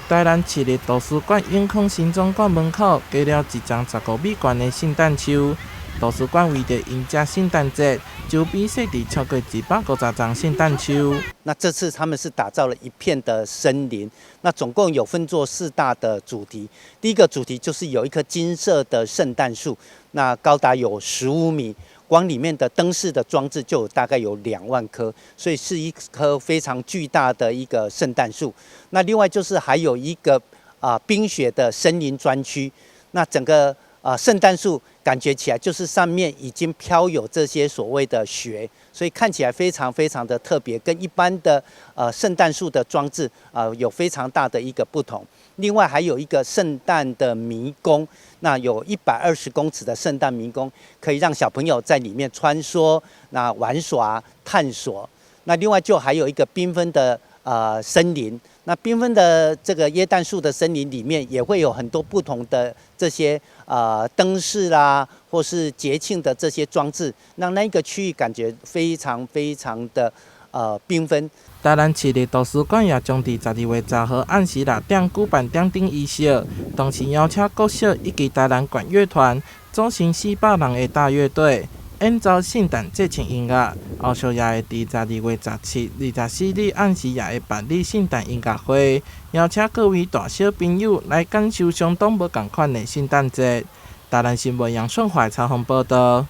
台南市立圖書館永康新總館門口加了一叢15米懸的聖誕樹。圖書館為著迎接聖誕節，周邊設置超過150叢聖誕樹。那這次他們是打造了一片的森林，那總共有分作四大的主題。第一個主題就是有一棵金色的聖誕樹，那高達有15米，光裡面的燈飾的裝置就大概有2萬棵，所以是一棵非常巨大的一個聖誕樹。那另外就是還有一個冰雪的森林專區，那整個聖誕樹感覺起來就是上面已經飄有這些所謂的雪，所以看起來非常非常的特別，跟一般的聖誕樹的裝置有非常大的一個不同。另外還有一個聖誕的迷宮，那有120公尺的聖誕迷宮，可以讓小朋友在裡面穿梭、那玩耍、探索。那另外就還有一個繽紛的森林，那繽紛的這個耶誕樹的森林裡面也會有很多不同的這些燈飾啦，或是節慶的這些裝置，讓那個區域感覺非常非常的繽紛。台南市立圖書館也將佇12月10號暗時6點舉辦點燈儀式，同時邀請國小以及台南管樂團組成400人的大樂隊，演奏聖誕節慶音樂。後續也會佇12月17、24日暗時也會辦理聖誕音樂會，邀請各位大小朋友來感受相當無仝款的聖誕節。台南新聞楊順懷採訪報導。